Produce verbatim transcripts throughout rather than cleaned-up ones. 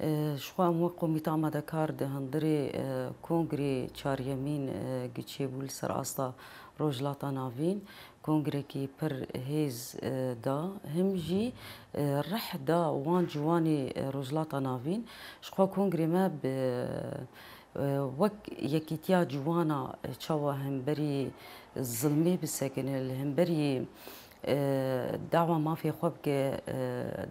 E, ji xwe em wek komîte amadekar di hundirê, e, kongrê çaryemîn, e, gi çêbû li ser asta Rojhilata Navîn, kongrekî pir hêz, e, da, him jî, e, rih da wan ciwanê, e, Rojhilata Navîn. Ji xwe kongrê me bi, e, wek yekîtiya ciwana, e, çawa hemberî zilmê bisekine, li hemberî, e, dawa mafê xwe bike, e,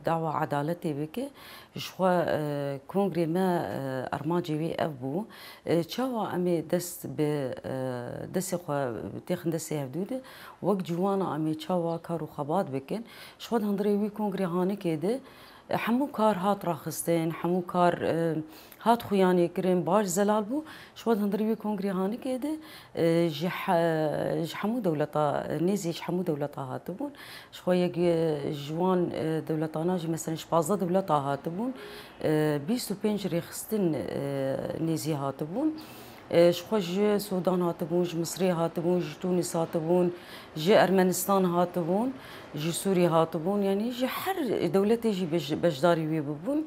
dawa edaletê bike. Ji xwe, e, kongrê me, e, armancê wê ev bû. E, çawa em ê dest bi, e, destê xwe têxin destê hevdû de, wek ciwana em ê çawa kar û xebat bikin. Ji xwe di hundirê wî kongrê Hanikê de, e, hemû kar hat raxistin, hemû kar, e, hat xuyanê kirin, baş zelal bû. Ji xwe di hundirê wî kongrê Hanikê de, e, ji he-, ji hemû dewleta, nêzî ji hemû dewleta hatibûn. Ji xwe yek, e, ji wan, e, dewletana jî, meselen, ji pazdeh dewleta hatibûn, e, bîst û pênc rêxistin, e, nêzî hatibûn. E, ji xwe ji Sûdan hatibûn, ji Misrê hatibûn, ji Tûnis hatibûn, ji Ermenistan hatibûn, ji Sûrî hatibûn, yanî ji her dewletê jî bej-, beşdarî wê bibûn.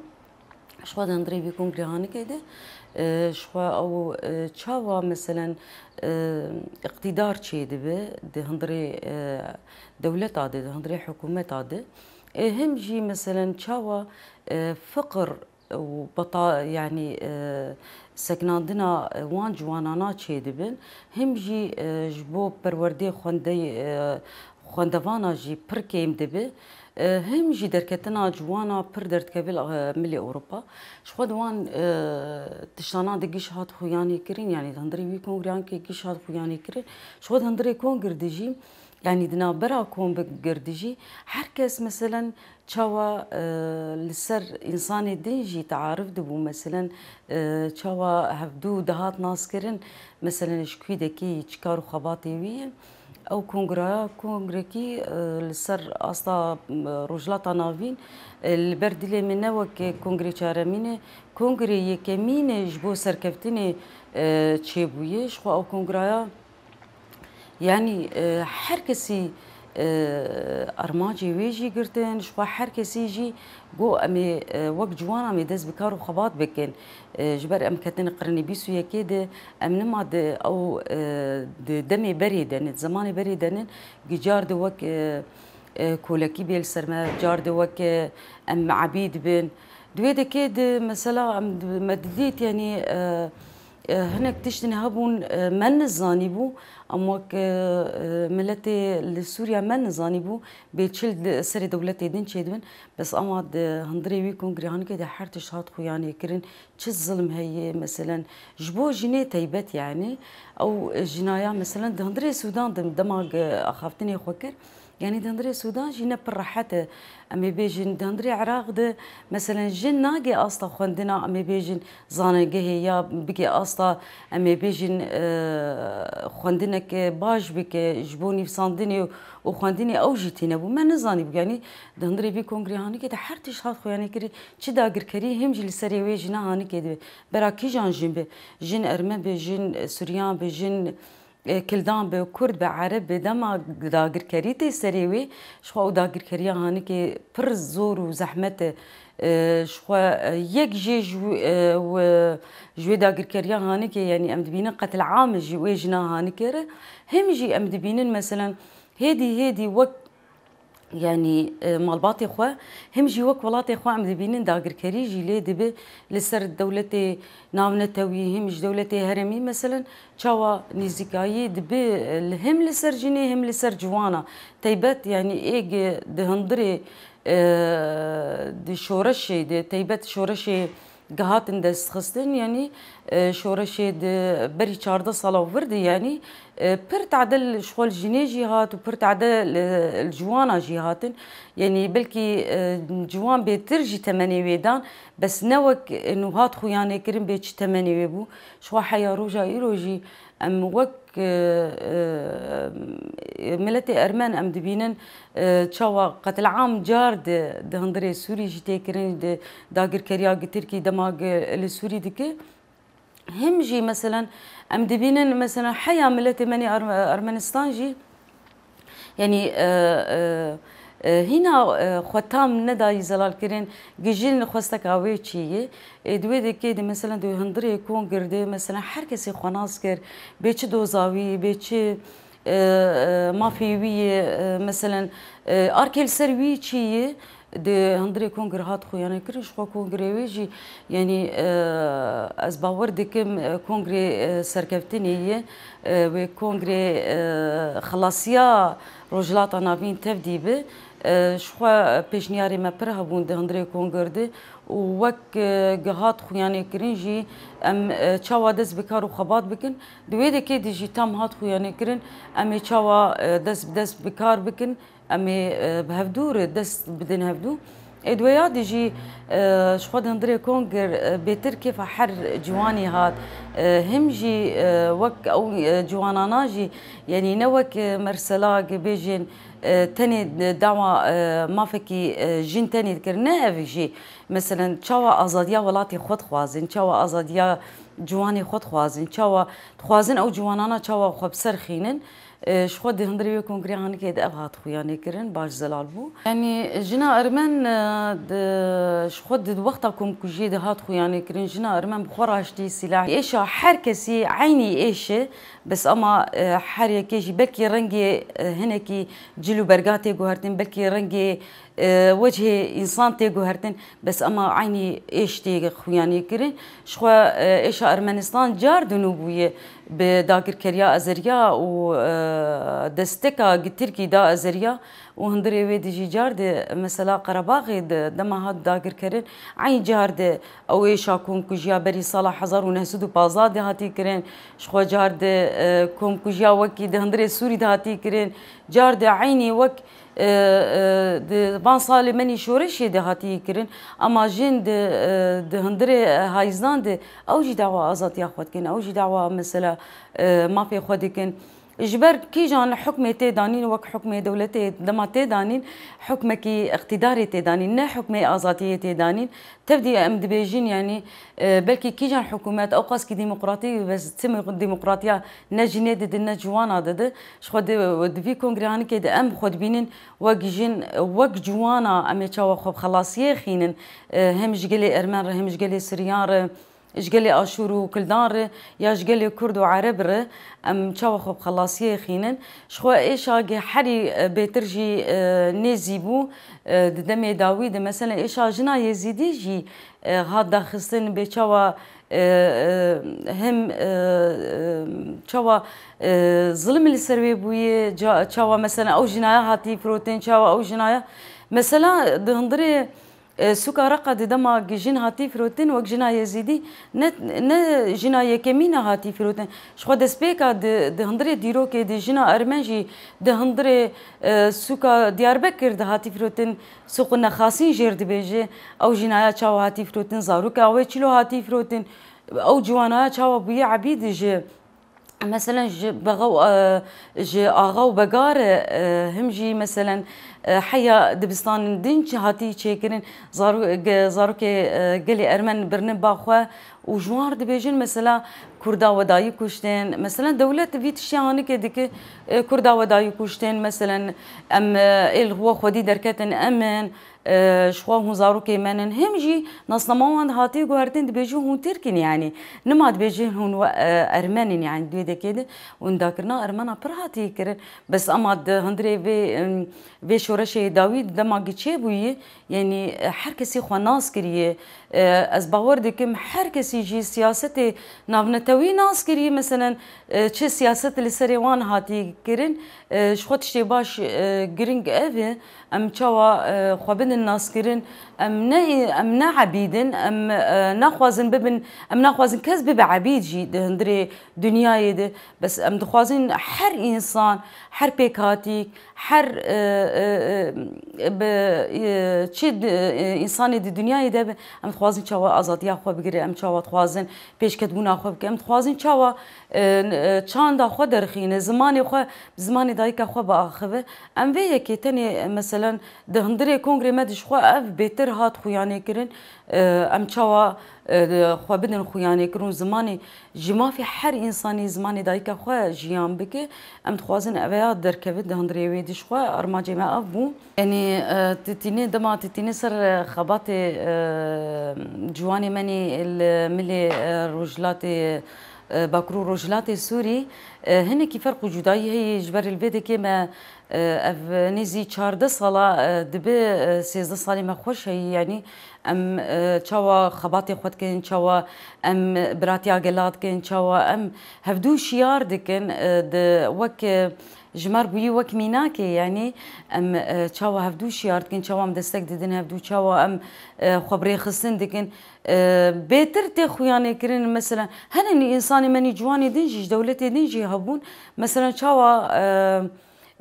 Ji xwe di hundirê vî kongrê Hanikê de, e, ji xwe ew, e, çawa, meselen, e, îqtîdar çêdibe di hundirê, e, dewleta de, di hundirê hikûmeta de. E, him jî, meselen, çawa, e, fiqir û beta-, yanî, e, sekinandina wan ciwanana çêdibin. Him jî, e, ji bo perwerdê xwendey-, e, xwendevana jî pir kêm dibe. E, him jî derketina ciwana pir derdikeve li, e, milê Ewropa. Ji xwe di wan, e, tiştana de giş hat xuyanê kirin, yanî di hundirê wî kongreyan ke giş hat xuyanê kirin. Ji xwe di hundirê kongir de jî, yanî di navbera kongir de jî her kes, meselen, çawa, e, li ser însanê din jî tearif dibû, meselen, e, çawa hevdû dihat naskirin, meselen, ji kwî dekê yî, çi kar û xebatê wî ye. Ew kongraya, kongrekî, e, li ser asta, e, Rojhilata Navîn, e, li ber dilê min ne wek kongrê çaremîn e, kongrê yekemîn e ji bo serkeftinê, e, çêbûye. Ji xwe ew kongraya, yanî, e, her kesî, e, armancê wê jî girtin, ji xwe her kesî jî got, em ê, e, wek ciwan em ê dest bi kar û xebat bikin. E, ji ber em ketine qirnê bîst û yekê de, em nima di ew, e, di demê berê de ne, di zemanê berê de ne, gi car de wek, e, e, kolekî bê li ser me, car de wek, e, em ebîd bin. Di wê dekê de, mesela, em di, me didît, yanî, e, e, hinek tiştin hebûn, e, me nizanîbû, em wek, e, e, miletê li Sûriya me nizanîbû, bê çi li serê dewletê din çêdibin. Bes ama di hundirê wî kongrê Hanikê de her tişt hat xuyanê kirin. Çi zilm heye, meselen, ji bo jinê teybet, yanî, ew jinaya, meselen, di hundirê Sûdan de dema axaftinê xwe kir, yanî di hundirê Sûdan jî ne pir rehet e. Em ê bêjin, di hundirê Iraq de, meselen, jin nagê asta xwendina, em ê bêjin, zanengehê ya bigê asta, em ê bêjin, e, xwendineke baş bike, ji bo nivîsandinê û xwendinê ew jî tîne bû. Me nizanîbû, yanî di hundirê vî kongrê Hanikê de her tişt hat xuyanê kirî. Çi dagirkerî him jî li serê wê jina Hanikê dibe. Bera kîjan jin be? Jin Ermen be, jin Suryan be, jin, e, Kildan be, Kurd be, Ereb be, dema dagirkerî tê serê wê, ji xwe ew dagirkeriya Hanikê pir zor û zehmet e. E, ji xwe, e, yek jê ji wê, e, wê, ji wê dagirkeriya Hanikê, yanî em dibînin qetil am ji wê jina Hanikê re. Him jî em dibînin, meselen, hêdî hêdî wek Yanî, e, malbatê xwe, him jî wek welatê xwe em dibînin dagirkerî jî lê dibe li ser dewletê navnetewî, him ji dewletê herêmî, meselen, çawa nîzîkayî dibe, e, li, him li ser jinê, him li ser ciwana. Teybet, yanî êg di hundirê, e, di şoreşê de, teybet şoreşê gihatin destxistin, yanî, e, şoreşê di berî çardeh sala û vir de, yanî, e, pir tade li şixwe li jinê jî hat û pir tade li, li ciwana jî hatin. Yanî belkî, e, ciwan bêtir jî temenê wê dan, bes ne wek, e, nû hat xuyanê kirin bê çi temenê wê bû. Ji xwe heya roja îro jî em wek, e, e, miletê Ermen em dibînin, e, çawa qetil am car di, di hundirê Sûrî jî tê kirin, di dagirkeriya gi Tirkî dema gi li Sûrî dike. Him jî, meselen, em dibînin, meselen, heya miletê me nê Erme-, Ermenistan jî, yanî, e, e, E, hîna, e, xwe tam nedayî zelalkirin, gijîn xwesteka wê çî ye. Ê, di wê dekê de, mesela, di hundirê kongir de, mesela, her kesê xwe nas kir, bê çi doza wî, bê çi, e, e, mafê wî ye, e, meselen, e, arkê li ser wî çî ye, di hundirê kongir hat xuyanê kirin, ji xwe kongirê wê jî, yanî, e, ez bawer dikim, e, kongirê, e, serkeftinê ye, e, wê kongirê, e, xelasiya Rojhilata Navîn tev dîbe. E, ji xwe pêşniyarê me pir hebûn di hundirê kongir de û wek, e, gihat xuyanê kirin jî em, e, çawa dest bi kar û xebat bikin. Di wê dekê de jî tam hat xuyanê kirin, em ê çawa, e, dest bi dest bi kar bikin, em ê, e, bi hevdû re dest bidin hevdû. Ê di wê ya de jî, e, ji xwe di hundirê kongir, e, bêtir kêfa her ciwanî hat. E, him jî, e, wek ew, e, ciwanana jî, yanî ne wek, e, mersela bêjin, e, tenê dawa, e, mafekî, e, jin tenê dikir. Ne ev jî, meselen, çawa azadiya welatê xwe dixwazin, çawa azadiya ciwanê xwe dixwazin, çawa dixwazin ew ciwanana çawa xwe bi ser xînin. E, ji xwe di hundirê wê kongreya hanikê de ev hat xuyanê kirin, baş zelal bû. Yanî jina ermen, e, di, ji xwe di wexta komkujiyê de hat xuyanê kirin, jina ermen bi xwe raştî sîlah. Êşa her kesî eynî êş e, bes ama, e, her yekê jî belkî rengê, e, hinekî cil û berga tê guhertin, belkî rengê, e, wecihê însan tê guhertin, bes ama eynî êş tê xuyanê kirin. Ji xwe, e, êşa Ermenistan car di nû bûye bi dagirkeriya Azeriya û, e, desteka gi Tirkî da Azeriya û hundirê wê de jî car di mesela Qerebaxê de dema hat dagirkerin, eyn car di ew êşa komkujiya berî sala hezar û neh sed û pazdeh de hatî kirin, ji xwe car di, e, komkujiya wekî di hundirê Sûrî de hatî kirin, car di eynî wek, e, e, di van salê menî şoreşê de hatî kirin, ama jin di, e, di hundirê hayizdan de ew jî dawa azadiya xwe dikin, ew jî dawa mesela, e, mafê xwe dikin. Ji ber kîjan hukmê tê danîn, wek hukmê dewletê dema tê danîn, hukmekî îqtîdarê tê danîn, ne hukmê azadiyê tê danîn. Tevdî em dibêjin, yanî, e, belkî kîjan hikûmet ewqaskî demokratî be, tim demokratiya ne jinê didi, ne ciwana didi. Ji xwe di, di vî kongreyanikê de em xwe dibînin wek jin, wek ciwana em ê çawa xwe bi xelasiyê xînin, e, hem ji gelê Ermen re, hem ji gelê Siriyan re, ji gelê Aşûr û Kildan re, ya ji gelê Kurd û Ereb re, em çawa xwe bi xelasiyê xînin. Ji xwe êşa ge herî, e, bêtir jî, e, nêzî bû, e, di demê dawî de, mesela êşa jina Yezîdî jî, e, hat daxistin bê çawa, e, e, hem, e, e, çawa, e, zilim li ser wê bûye, ca-, çawa mesela ew jinaya hatî firotin, çawa ew jinaya, mesela di hundirê, e, sûka Reqa di dema jin hatî firotin, wek jina Yezîdî, ne, ne jina yekemîn e hatî firotin. Ji xwe destpêka di, di hundirê dîrokê de jina Ermen jî di hundirê, e, sûka Diyarbekir de hatî firotin, Sûq û Nexasîn jêr dibêje. Ew jinaya çawa hatî firotin, zaroka wê çilo hatî firotin. Ew ciwanaya çawa bûye ebîd ji, meselen, ji bexa û, e, ji axa û bega re, e, him jî, meselen, e, heya dibistanên din çi hatî çêkirin, zaro-, ge-, zarokê, e, gelê Ermen birine ba xwe û ji wan re dibêjin, mesela, Kurda we dayî kuştin. Mesela, dewlet vî tiştê hanike dike, e, Kurda we dayî kuştin, meselen, em, e, ê li we xwedî derketin em in, e, ji xwe hûn zarokê me nin. Him jî nasnama wan hatî guhertin, dibêjin hûn Tirk in, yanî nima dibêjin hûn we, e, Ermen in, yanî di wê dekê de windakirina Ermena pir hatî kirin. Bes ema di hundirê vê, em, vê şoreşê dawî dema ki çêbûyî, yanî, e, her kesî xwe nas kiriye. E, ez bawer dikim her kesî jî siyasetê navnetewî nas kiriye. Meselen, e, çi siyaset li serê wan hatî kirin, e, ji xwe tiştê baş, e, giring ev e. Em çawa, e, xwe bidin naskirin? Em ne, em ne ebîd in, em, e, naxwazin bibin, em naxwazin kes bibe ebîd jî di hundirê dinyayê de. Bes em dixwazin her însan, her pêkhatîk, her, e, e, e, bi, e, çi di, e, însanê di dinyayê de be, em dixwazin çawa azadiya xwe bigire, em çawa dixwazin pêşketbûna xwe bike, em dixwazin çawa, e, e, çanda xwe derxîne, zimanê xwe, bi zimanê dayika xwe biaxive. Em vê yekê tenê, e, meselen, di hundirê kongrê me de ji xwe ev bêtir hat xuyanê kirin. Em çawa xwe bidin xuyanêkirin û zimanê ji mafê her însanî, zimanê dayika xwe jiyan bike. Em dixwazin eveya derkevin di hundirê wê de ji xwe armancê me ev bû. Yanî, e, titînê dema titînê ser, e, xebatê, e, ciwanê me nî li milê, e, rojhilatê, e, Bakur û Rojhilatê Sûrî, e, hinekî ferq û cudayî heye. Ji ber li vê dekê me, e, ev nêzî çardeh sala, e, dibe, e, sêzdeh salê me xweş heye. Yanî em, e, çawa xebatê xwe dikin, çawa em biratiya gela dikin, çawa em hevdû şiyar dikin, e, di wek, e, ji me re bûyî wek mînakê, yanî em, e, çawa hevdû şiyar dikin, çawa em destek didin hevdû, çawa em, e, xwe bi rêxistin dikin. E, bêtir tê xuyanê kirin, mesela, hene nî însanê me nî ciwanê din jî, ji dewletê din jî hebûn. Mesela, çawa, e,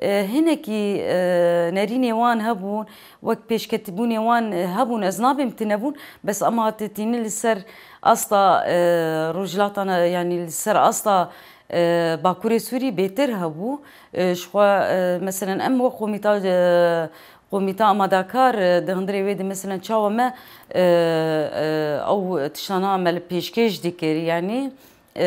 e, hinekî, e, nerînê wan hebûn, wek pêşketibûnê wan, e, hebûn, ez nabêm tune bûn, bes ema tu tînî li ser asta, e, rojhilata, yanî li ser asta, e, Bakurê Sûrî bêtir hebû. E, ji xwe, e, meselen, em wek komîta, e, komîta amadakar, e, di hundirê wê de, meselen, çawa me, e, e, ew tiştana me li pêşkêş dikir, yanî, e,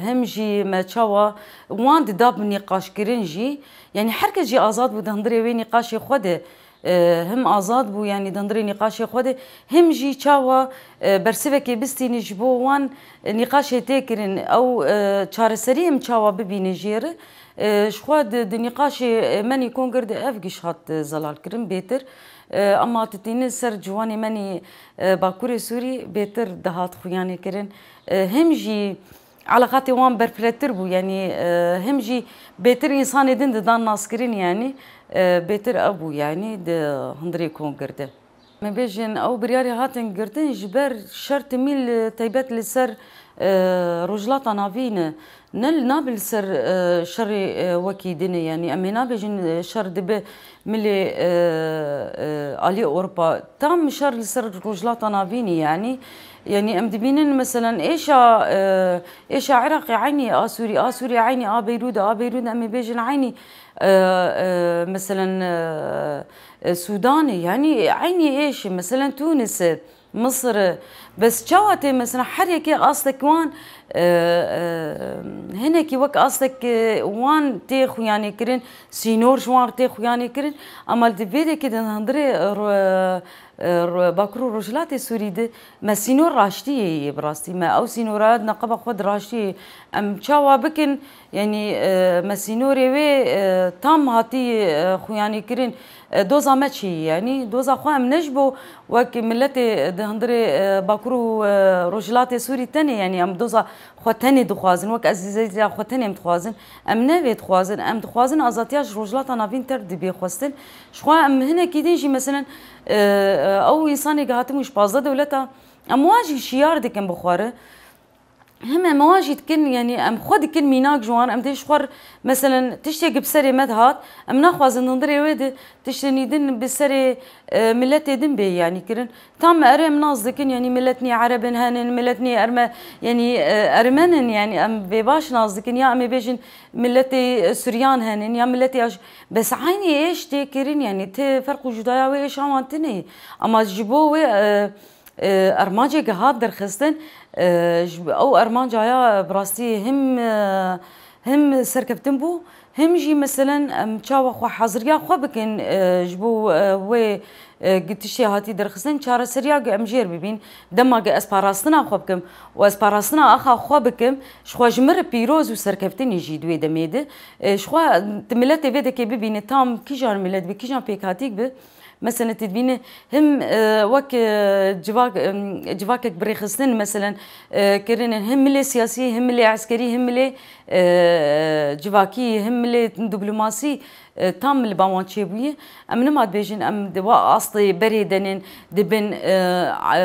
hem jî me çawa wan dida bi nîqaşkirin jî, yanî her kes jî azad bû di hundirê wê nîqaşê xwe de, e, hem azad bû, yanî di hundirê nîqaşê xwe de, hem jî çawa, e, bersivekê bistînin ji bo wan, e, nîqaşê tê kirin, ew, e, çareserî em çawa bibînin jê re. E, ji xwe di, di nîqaşê, e, me nî kongir de ev giş hat, e, zelal kirin bêtir. E, ema tu tînin ser ciwanê me nî, e, Bakurê Sûrî bêtir dihat xuyanê kirin. E, hem jî eleqatê wan berfiretir bû, yanî, e, hem jî bêtir însanê din didan naskirin, yanî, e, bêtir ev bû, yanî di hundirê kongir de. Me bêjin, ew biryarê hatin girtin ji ber şer timî li taybet li ser, e, Rojhilata Navîn e. Ne li, nabe li ser, e, şerê, e, wekî din e, yanî em ê nabêjin, e, şer dibe milê, e, e, alî Ewropa. Tam şer li ser Rojhilata Navîn e, yanî, yanî em dibînin, meselen, êşa, e, êşa Iraqê eynî a Sûrî, a Sûrî eynî a Beyrûd, a Beyrûd em ê bêjin eynî, e, e, meselen, e, e, Sûdanê, yanî eynî êşê, meselen, Tûnis e, Misir e. Bes çawa tê, mesela, her yekê astek wan, e, e, hinekî wek astek, e, wan tê xuyanê kirin, sînor ji wan re tê xuyanê kirin, ama li vê dekê di hundirê, e, ro-, e, ro-, Bakur û Rojhilatê Sûrî de me sînor raştiyê yê, bi rastî me ew sînora di neqeba xwe di raştiyê, em çawa bikin, yanî, e, me sînorê wê, e, tam hatî, e, xuyanî kirin, e, doza me çi ye? Yanî doza xwe em ne ji bo wek miletê di hundirê, e, Bakur û, e, Rojhilatê Sûrî tenê, yanî em doza xwe tenê dixwazin, wek ezîzetiya xwe tenê em dixwazin. Em ne vê dixwazin, em dixwazin azadiya ji Rojhilata Navîn tev dibê xwestin. Ji xwe em hinekî din jî, meselen, e, e, ew însanê ke hatibû ji pazdeh dewleta, em wan jî şiyar dikin bi xwe re. Him em wan jî dikin, yanî em xwe dikin mînak ji wan, em dê ji xwe re, meselen, tiştê ki bi serê me dihat, em naxwazin hundirê wê de tiştê nî din bi serê, e, miletê din bê, yanî kirin. Tam me erê em nas dikin, yanî milet nî Ereb in henin, milet nî Erme-, yanî, e, Ermen in, yanî em vê baş nas dikin, ya em ê bêjin miletê, e, Suryan henin, ya miletê aş-, bes eynî êş tê kirin, yanî ti ferq û cudaya wê êşa wan tune ye. Ama ji bo wê, e, e, armanceke hat derxistin, e, ji, ew armanca ya bi rastî him, e, him serkeftin bû, him jî, meselen, em çawa xwe haziriya xwe bikin, e, ji bo, e, wê, e, gi tiştê hatî derxistin, çareseriya gi em jêr bibîn. Dema gi ez parastina xwe bikim û ez parastina axa xwe bikim, ji xwe ji min re pîroz û serkeftinî jî di wê demê de. E, ji xwe tu miletê vê dekê bibîne, tam kîjan milet bi, kîjan pêkhatîk bi, Meselen, tu dibîne him, e, wek, e, civak, e, civakek bi rêxistin, meselen, e, kirinin, him milê siyasî, him milê eskerî, him milê, e, civakî, him milê diplomasî, e, tam li ba wan çêbûye. Em nima dibêjin, em di wa astê berê denin, dibin, e, e,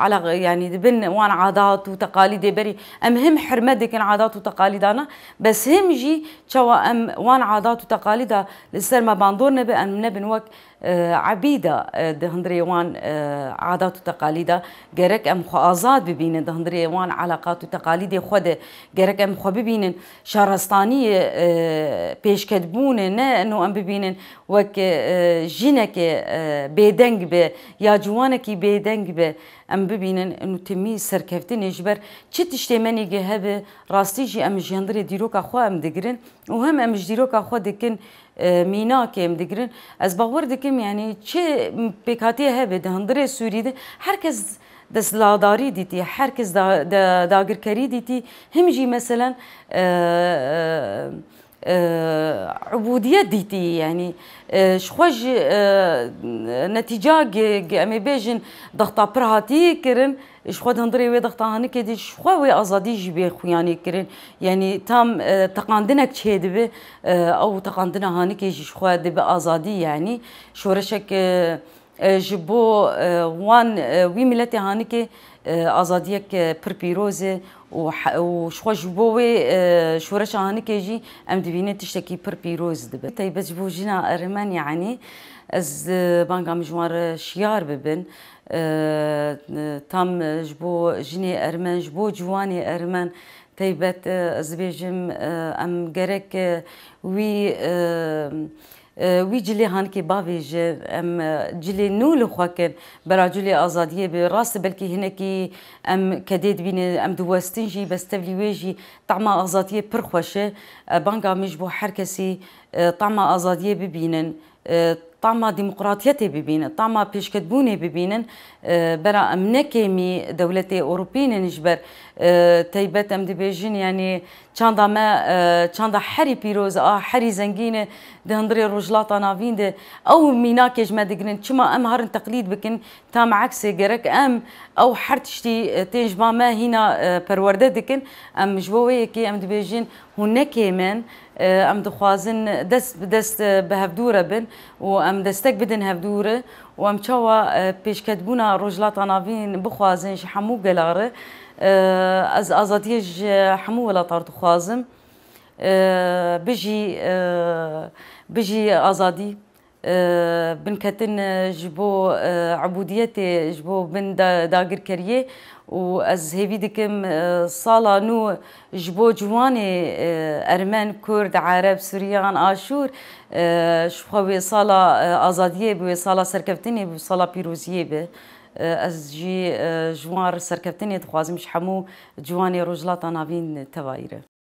alaq-, yanî dibin wan adat û teqalîdê berê. Em him hirmet dikin adat û teqalîdana, bes him jî çawa em wan adat û teqalîda li ser me bandor nebe, em nebin wek e, ebîda, e, di hundirê wan, e, adat û teqalîda gerek em xwe azad bibînin, di hundirê wan eleqat û teqalîdê xwe de gerek em xwe bibînin şarestaniyê, e, pêşketbûnê, ne Eno em bibînin wek, e, jinekê, e, bêdeng be ya ciwanekî bêdeng be, em bibînin eno timî serkeftinê ji ber çi tiştê me nîgê hebe, rastî jî em ji hundirê dîroka xwe em digirin û hem em ji dîroka xwe dikin, e, mînakê em digirin. Ez bawer dikim, yanî çi pêkhatiyê hebe di hundirê Sûrî de, her kes destladarî dîtî, her kes da-, da-, dagirkerî dîtî, him jî meselen, e, e, e, ubûdiyet dîtî, yanî, e, ji xwe ji, e, netîca ge-, ge-, em ê bêjin dexta pir hatî kirin, ji xwe di hundirê wê dexta hanikê de ji xwe wê azadî jî bê xuyanî kirin. Yanî tam, e, teqandinek çêdibe, e, ew teqandina hanikê jî ji xwe dibe azadî, yanî şoreşek, e, e, ji bo, e, wan, e, wî miletê hanikê, e, azadiyek, e, pir pîroz e û he-, û ji xwe ji bo wê, e, şoreşa hanikê jî em dibînin tiştekî pir pîroz dibe. Taybet ji bo jina ermen, yanî ez, e, banga min ji wan re şiyar bibin. E, e, tam, e, ji bo jinê ermen, ji bo ciwanê ermen taybet, e, ez dibêjim, e, em gerek, e, wî, e, e, wî cilê hanikê bavêjin, em, e, cilê nû li xwe kin, bera cilê azadiyê bi. Rast e, belkî hinekî em kedê dibînin, em diwestin jî, bes tevlî wê jî tama azadiyê pir xweş e. E, banga min ji bo her kesî, e, tama azadiyê bibînin, e, tama demokratiyetê bibînin, tama pêşketbûnê bibînin, e, bera em ne kêmî dewletê Ewropî ne ji ber, e, taybet em dibêjin, yanî çanda me, e, çanda herî pîroz a, herî zengîn e, di hundirê Rojhilata Navîn de ew mînakê ji me digirin, çima em harin teqlîd bikin, tam eksê gerek em ew her tiştî, e, tên ji ba me hîna, e, perwerde dikin, em ji bo wê yekê em dibêjin, hûn ne kêm in, e, em dixwazin dest bi dest, e, bi hevdû re bin û em destek bidin hevdû re û em çawa, e, pêşketbûna Rojhilata Navîn bixwazin ji hemû gela re. E, ez azadiyê ji hemû welata re dixwazim. E, bijî, e, bijî azadî. E, binketin, e, ji bo, e, ebûdiyetê, ji bo bin da-, dagirkeriyê û ez hêvî dikim, e, sala nû ji bo ciwanê, e, ermen, kurd, ereb, suryan, aşûr, e, ji xwe wê sala, e, azadiyê bi, wê sala serkeftinê bi, sala pîroziyê bi. E, ez jî, e, ji wan re serkeftinê dixwazim ji hemû ciwanê Rojhilata Navîn tevayî re.